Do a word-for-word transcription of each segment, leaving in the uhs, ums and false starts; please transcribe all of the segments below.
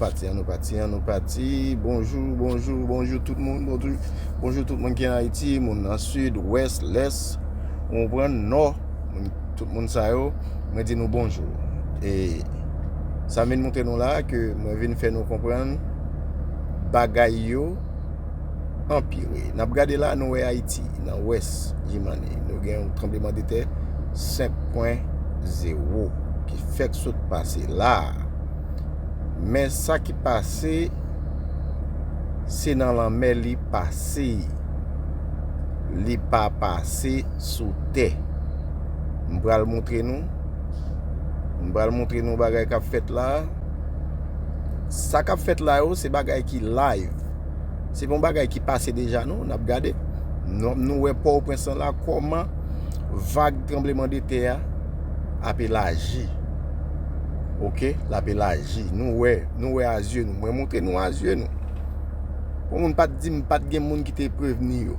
Pati, ann nou pati, ann nou pati. Bonjou, bonjou, bonjou tout moun. Bonjou, bonjou tout moun ki an Ayiti, moun nan sid, wès, lès, ou konprann, nò, moun, tout moun sa yo, mwen di nou bonjou. E sa m vin montre nou la, ke mwen vin fè nou konprann bagay yo anpire. N ap gade la, nou wè Ayiti, nan wès Jimane, nou gen yon tranblemanntè senk pwen zewo ki fèk sot pase la a. Men sa ki pase, se nan lanmè li pase. Li pa pase sou tè. M pral montre nou. M pral montre nou bagay k ap fèt la. Sa k ap fèt la yo, se bagay ki live. Se pa yon bagay ki pase deja, non, n ap gade. Nou, nou wè Pòtoprens lan la, kòman vag tranblemanntè a ap elaji. Oke, l ap elaji. Nou wè, nou wè a zye nou. Mwen montre nou a zye nou. Pou moun pa t di m pa t gen moun ki te prevni yo.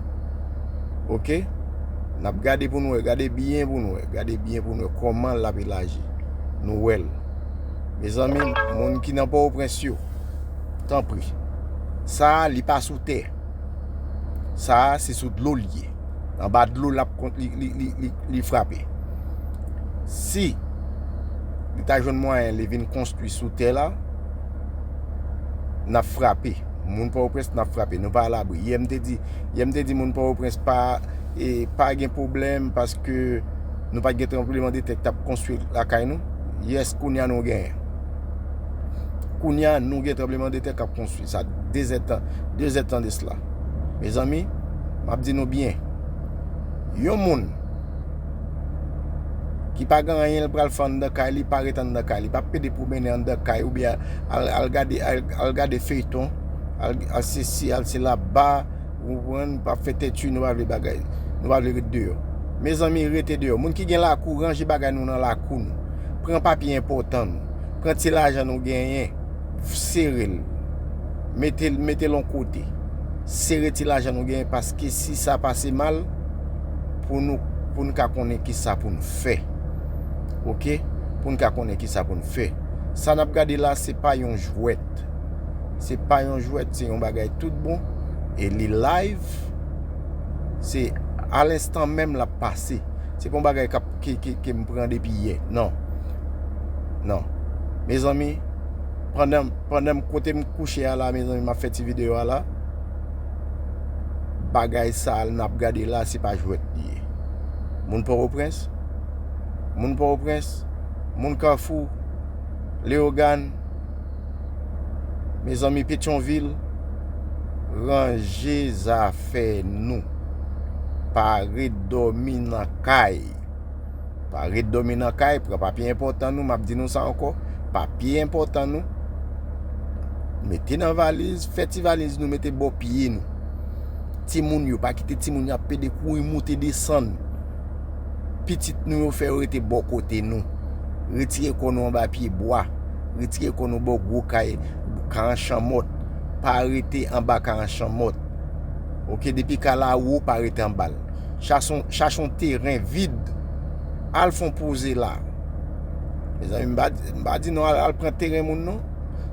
Oke? N ap gade pou nou wè, gade byen pou nou wè, gade byen pou nou wè kòman l ap elaji. Nou wè l. Mezanmi, moun ki nan Pòtoprens yo, tanpri. Sa a, li pa sou tè. Sa a, se sou dlo l ye. Anba dlo l ap kon-, li, li, li, li, li frape. Si li ta jwenn mwayen li vin konstwi sou tè la, n ap frape. Moun Pòtoprens, n ap frape. Nou pa alabri. Yè m te di, yè m te di moun Pòtoprens pa, e, pa gen pwoblèm paske nou pa t gen tranblemanntè k t ap konstwi lakay nou. Yès, kounye a nou genyen. Kounye a nou gen tranblemanntè k ap konstwi. Sa de zèdtan, de zèdtan de sila. Mezanmi, m ap di nou byen. Yon moun ki pa gen anyen l pral fè anndan kay li, pa ret anndan kay li, pa pede pwomennen anndan kay oubyen al, al gade, al, al gade feyton, al, al sesi, al sela, ba, ou konprann, pa fè tèt nou pa vle bagay, nou pa vle ret deyò. Mezanmi, rete deyò. Moun ki gen lakou, ranje bagay nou nan lakou nou. Pran papye enpòtan nou. Pran ti lajan nou genyen, sere l. Mete l, mete l yon kote. Sere ti lajan nou genyen paske si sa pase mal, pou nou, pou n ka konnen kisa pou n fè. Oke? Pou n ka konnen kisa pou n fè. Sa n ap gade la, se pa yon jwèt. Se pa yon jwèt, se yon bagay tout bon. E li live. Se alenstan menm l ap pase. Se pa yon bagay k ap, ke, ke, ke m pran depi yè. Non. Non. Mezanmi, pandan, pandan m, kote m kouche a la, mezanmi, m ap fè ti videyo a la. Bagay sa a n ap gade la, se pa jwèt li ye. Moun Pòtoprens, moun Pòtoprens, moun Kafou, Leyogàn, mezanmi, Petyonvil, ranje zafè nou. Pa ret dòmi nan kay. Pa ret dòmi nan kay, pran papye enpòtan nou, m ap di nou sa ankò, papye enpòtan nou, mete nan valiz, fè ti valiz nou, mete bò pye nou. Timoun yo, pa kite timoun yo ap pede kouri moute desann. Pitit nou yo, fè yo rete bò kote nou. Retire kò nou anba pye bwa. Retire kò nou bò gwo kay, karan chanmòt. Pa rete anba karan chanmòt. Oke, depi ka la wo, pa rete anba l. Chache yon, chache yon teren vid. Al fè yon poze la. Mezanmi, m pa, m pa di nou al, al pran teren moun non.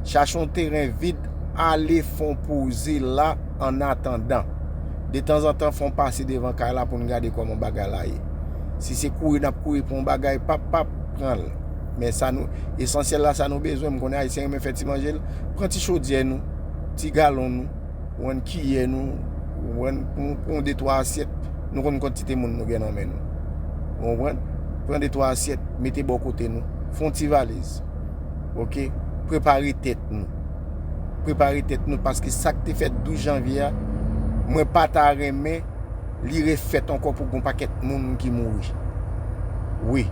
Chache yon teren vid, ale fè yon poze la annatandan. Detanzantan, fè yon pase devan kay la pou n gade kòman bagay la ye. Si se kouri n ap kouri pou yon bagay, p ap, p ap pran l. Men sa nou, esansyèl la, sa nou bezwen, m konnen Ayisyen renmen fè ti manje l, pran ti chodyè nou, ti galon nou, ou konprann, kiyè nou, ou konprann, pran, pran de twa asyèt, nou konn kantite moun nou gen nan men nou. Ou konprann? Pran de twa asyèt, mete bò kote nou. Fè yon ti valiz. Oke? Prepare tèt nou. Prepare tèt nou paske sa k te fèt douz janvye a, mwen pa ta renmen li refèt ankò pou gon pakèt moun ki mouri. Wi,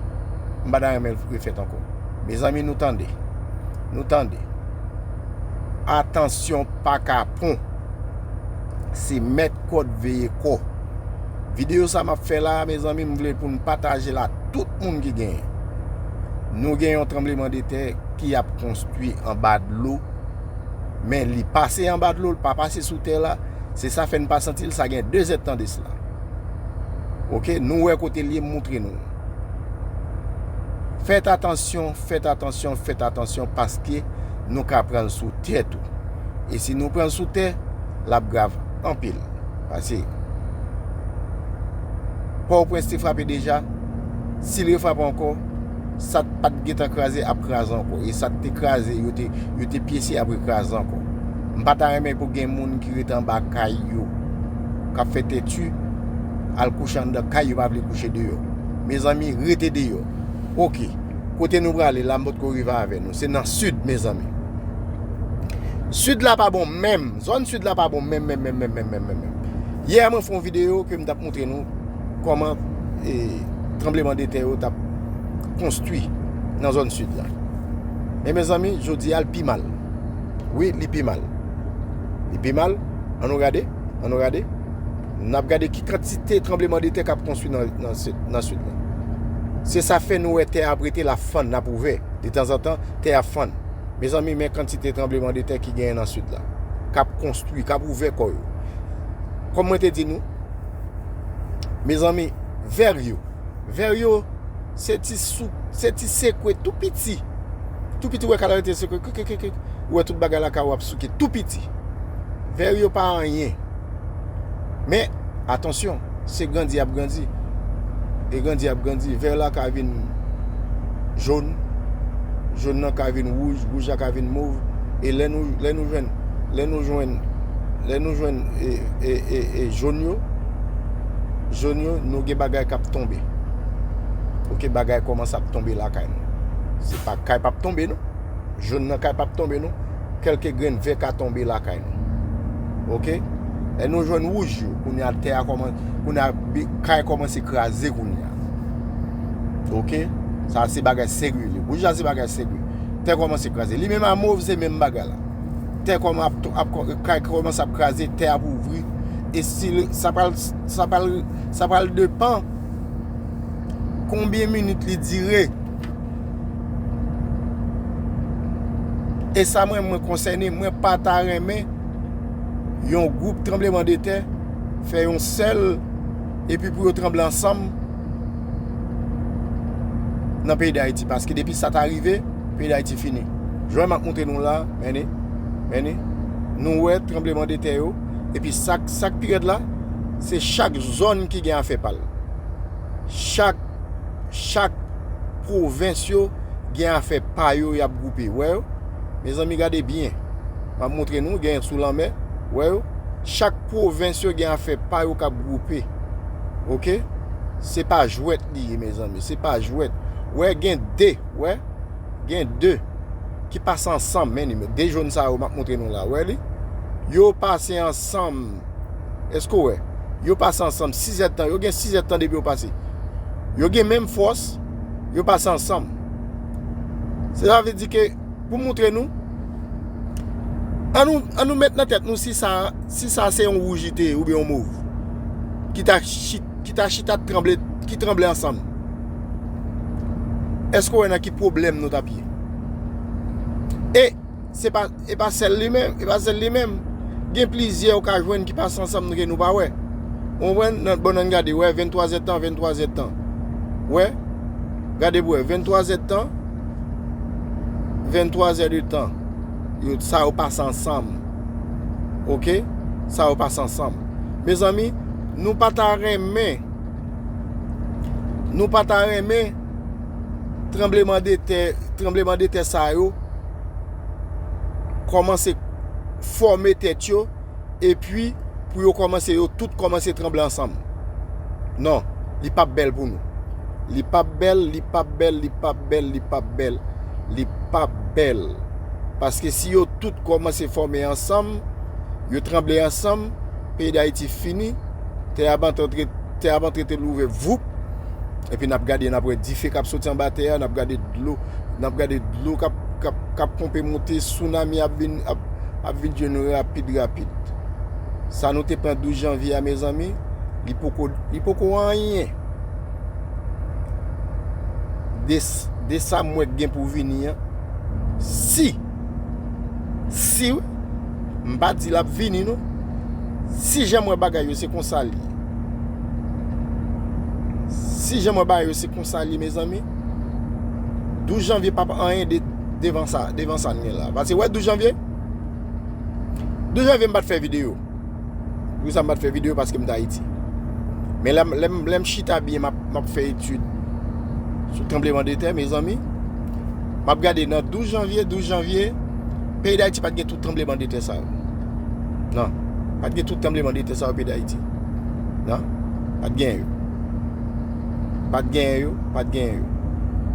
m pa ta renmen l refèt ankò. Mezanmi, nou tande. Nou tande. Atansyon pa kapon. Se mèt kòd veye kò. Videyo sa m ap fè la, mezanmi, m vle pou n pataje l a tout moun ki genyen. Nou gen yon tranblemanntè ki ap konstwi anba dlo, men li pase anba dlo, l pa pase sou tè la. Se sa fè n pa santi l, sa gen de zèdtan de sila. Oke, nou wè kote l ye, m moutre nou. Fèt atansyon, fèt atansyon, fèt atansyon, paske nou ka pran l sou tè tou. E si nou pran l sou tè, l ap grav anpil. Paske Pòtoprens te frape deja, si l refrape ankò, sa k pa t gentan kraze ap kraze ankò. E sa k te kraze, yo te, yo te pyese ap rekraze ankò. M pa ta renmen pou gen moun ki rete anba kay yo, k ap fè tèti, al kouche anndan kay yo, pa vle kouche deyò. Mezanmi, rete deyò. Oke. Kote nou prale la, m potko rive avè nou. Se nan sid, mezanmi. Sid la pa bon menm. Zòn sid la pa bon menm, menm, menm, menm, menm, menm, menm, menm. Yè, mwen fè yon videyo ke m t ap montre nou kòman, e, tranblemanntè yo t ap konstwi nan zòn sid la. Men, mezanmi, jodi a, l pi mal. Wi, li pi mal. Li pi mal. Ann nou gade, ann nou gade. N ap gade ki kantite tranblemanntè k ap konstwi nan, nan sid, nan sid la. Se sa fè nou wè tè a ap rete, l ap fann, l ap ouvè. Detanzantan, tè a ap fann. Mezanmi, men kantite tranblemanntè ki genyen nan sid la. K ap konstwi, k ap ouvè kò yo. Kòm mwen te di nou, mezanmi, vè yo. Vè yo, se ti sou, se ti sekwe tou piti. Tou piti, ou wè kalamite sekwe, krik, krik, krik, krik. Ou wè tout bagay lakay ou ap souke, tou piti. Vè yo pa anyen. Men, atansyon, se grandi y ap grandi. E grandi y ap grandi. Vè la ka vin jòn, jòn nan ka vin wouj, wouj la ka vin mov. E lè nou, lè nou jwenn, lè nou jwenn, lè nou jwenn, e, e, e, e jòn yo, jòn yo, nou gen bagay k ap tonbe. Oke, bagay kòmanse ap tonbe lakay nou. Se pa kay p ap tonbe, non. Jòn nan kay p ap tonbe, non. Kèlke grenn vè ka tonbe lakay nou. Oke? Lè nou jwenn wouj yo, kounye a tè a kòman, kounye a bi-, kay kòmanse kraze kounye a. Oke? Sa se bagay serye li. Wouj la se bagay serye. Tè kòmanse kraze. Li menm a mov se menm bagay la. Tè kòman ap, ap, kay kòmanse ap kraze, tè ap ouvri. E si l-, sa pral, sa pral, sa pral depan konbyen minit li dire. E sa mwen, mwen konsène, mwen pa ta renmen yon gwoup tranblemanntè fè yon sèl, epi pou yo tranble ansanm nan peyi Dayiti. Paske depi sa ta rive, peyi Dayiti fini. Jan m ap montre nou la, men, men, nou wè tranblemanntè yo, epi sa k, sa k pi rèd la, se chak zòn ki gen afè pa l. Chak, chak pwovens yo gen afè pa yo y ap gwoupe. Wè yo? Mezanmi, gade byen. M ap montre nou, gen sou lanmè. Wè yo? Chak pwovens yo gen afè pa yo k ap gwoupe. Oke? Se pa jwèt li ye, mezanmi. Se pa jwèt. Wè, gen de, wè? Gen de ki pase ansanm, men, de jòn sa yo m ap montre nou la. Wè li? Yo pase ansanm. Èske w wè? Yo pase ansanm sizèdtan. Yo gen sizèdtan depi yo pase. Yo gen menm fòs. Yo pase ansanm. Sa vle di ke, pou montre nou, an nou, an nou met nan tèt nou si sa, si sa se yon wouj li te ye oubyen yon mov. Ki ta chit-, ki ta chita tranble, ki tranble ansanm. Èske w wè nan ki pwoblèm nou t ap ye? E se pa, e pa sèl li menm, e pa sèl li menm. Gen plizyè ou ka jwenn ki pase ansanm ke nou pa wè. Ou konprann? Nan, bon, ann gade, wè, venntwazèdtan, venntwazèdtan. Wè, gade pou wè, venntwazèdtan, venntwazèdtan. Yo, sa yo pase ansanm. Oke? Sa yo pase ansanm. Mezanmi, nou pa ta renmen, nou pa ta renmen tranblemanntè, tranblemanntè sa yo kòmanse fòme tèt yo, epi pou yo kòmanse, yo tout kòmanse tranble ansanm. Non, li p ap bèl pou nou. Li p ap bèl, li p ap bèl, li p ap bèl, li p ap bèl, li p ap bèl. Paske si yo tout kòmanse fòme ansanm, yo tranble ansanm, peyi Dayiti fini, tè a p ap antre, tè a p ap antre te louvè, voup. Epi n ap gade, n ap wè dife k ap soti anba tè a, n ap gade dlo, n ap gade dlo k ap, k ap, k ap ponpe monte, tsunami ap vin, ap, ap vin jwenn nou rapid, rapid. Sa nou te pran douz janvye a, mezanmi, li poko, li poko anyen. De, de sa m wè k gen pou vini an, si, si, wi, m pa di l ap vini, non. Si jan m wè bagay yo, se konsa l ye. Si jan m wè bagay yo, se konsa l ye, mezanmi. Douz janvye p ap anyen de, devan sa, devan sa n gen la. Paske wè douz janvye, douz janvye m pa t fè videyo. Poukisa m pa t fè videyo? Paske m t Ayiti. Men lè m, lè m, lè m chita byen, m ap, m ap fè etid sou tranblemanntè, mezanmi. M ap gade nan douz janvye, douz janvye, peyi Dayiti pa t gen tout tranblemanntè sa yo. Non. Pa t gen tout tranblemanntè sa yo peyi Dayiti. Non. Pa t gen yo. Pa t gen yo, pa t gen yo.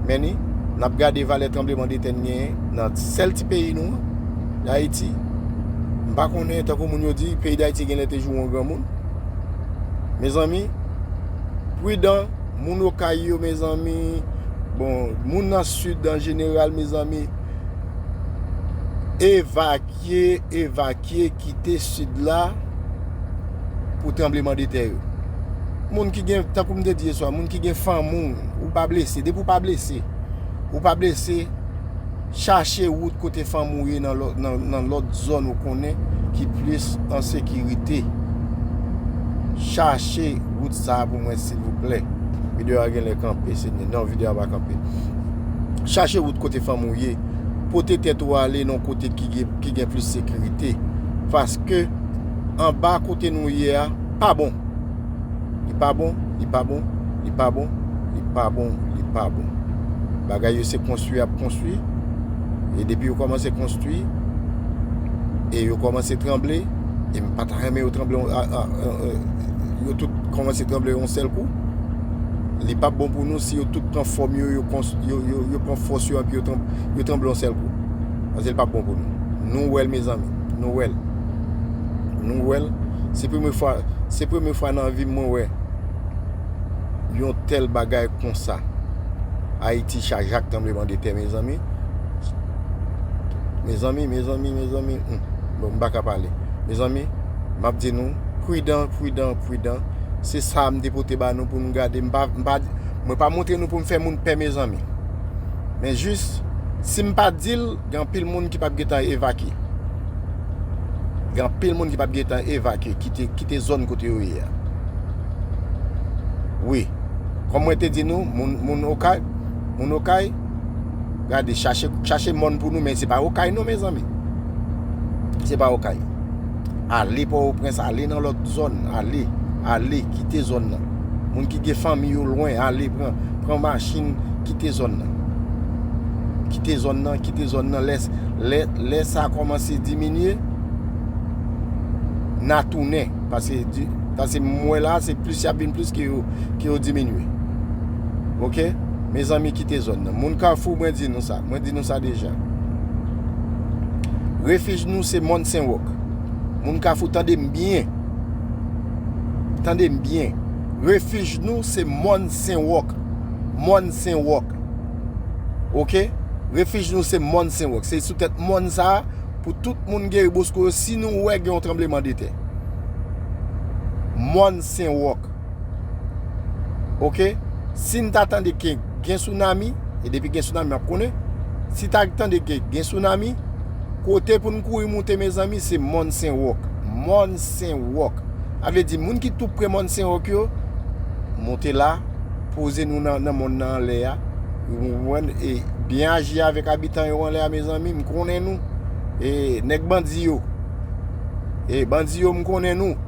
Men ni, n ap gade valè tranblemanntè n genyen nan sèl ti peyi nou an, Dayiti. M pa konnen, tankou moun yo di, peyi Dayiti genlè te joure yon granmoun. Mezanmi, pridan, moun Okay yo, mezanmi, bon, moun nan Sid an jeneral, mezanmi, evakye, evakye, kite Sid la pou tranblemanntè yo. Moun ki gen, tankou m te di yè swa, moun ki gen fanmi w, ou pa blese, depi w pa blese, ou pa blese, chache wout kote fanmi w ye nan lò-, nan, nan lòt zòn ou konnen ki plis an sekirite. Chache wout sa a pou mwen, silvouplè. Videyo a genlè kanpe, Senyè. Non, videyo a pa kanpe. Chache wout kote fanmi w ye. Pote tèt ou ale nan kote ki gen, ki gen plis sekirite. Paske anba kote nou ye a, pa bon. Li pa bon, li pa bon, li pa bon, li pa bon, li pa bon. Bagay yo se konstwi y ap konstwi. E depi yo kòmanse konstwi, e yo kòmanse tranble, e m pa ta renmen yo tranble, a, a, a, a, yo tout kòmanse tranble yon sèl kou. Li p ap bon pou nou si yo tout pran fòm yo, yo, kons-, yo, yo, yo pran fòs yo, epi yo tranb-, yo tranble yon sèl kou. Paske li p ap bon pou nou. Nou wè l, mezanmi. Nou wè l. Nou wè l. Se premye fwa, se premye fwa nan vi m mwen wè yon tèl bagay konsa. Ayiti chaje ak tranblemanntè, mezanmi. Mezanmi, mezanmi, mezanmi. Hmm. Bon, m pa ka pale. Mezanmi, m ap di nou, pridan, pridan, pridan. Se sa m te pote ba nou pou nou gade. M pa, m pa, mwen pa montre nou pou m fè moun pè, mezanmi. Men jis, si m pa di l, gen anpil moun ki p ap gentan evakye. Gen anpil moun ki p ap gentan evakye, kite, kite zòn kote yo ye a. Wi. Kòm mwen te di nou, moun, moun Okay, moun Okay, gade, chache, chache mòn pou nou, men se pa Okay non, mezanmi. Se pa Okay. Ale Pòtoprens, ale nan lòt zòn, ale, ale, kite zòn nan. Moun ki gen fanmi yo lwen, ale, pran, pran machin, kite zòn nan. Kite zòn nan, kite zòn nan. Lè, lè, lè sa kòmanse diminye, n a tounen. Paske, di, paske m wè la, se plis y ap vin plis ke yo, ke yo diminye. Oke? Mezanmi, kite zòn nan. Moun Kafou, mwen di nou sa. Mwen di nou sa deja. Refij nou se Mòn Sen Wòk. Moun Kafou, tande m byen. Tande m byen. Refij nou se Mòn Sen Wòk. Mòn Sen Wòk. Oke? Refij nou se Mòn Sen Wòk. Se sou tèt mòn sa a pou tout moun gen ribosko yo si nou wè gen yon tranblemanntè. Mòn Sen Wòk. Oke? Si n ta tande ke gen sounami, e depi gen sounami, m ap konnen. Si ta tande ke gen sounami, kote pou n kouri moute, mezanmi, se Mòn Sen Wòk. Mòn Sen Wòk. Sa vle di, moun ki tou pre Mòn Sen Wòk yo, moute la, poze nou nan, nan mòn nan anlè a. Ou konprann? E byen aji avèk abitan yo anlè a, mezanmi, m konnen nou. E nèg bandi yo. E bandi yo, m konnen nou.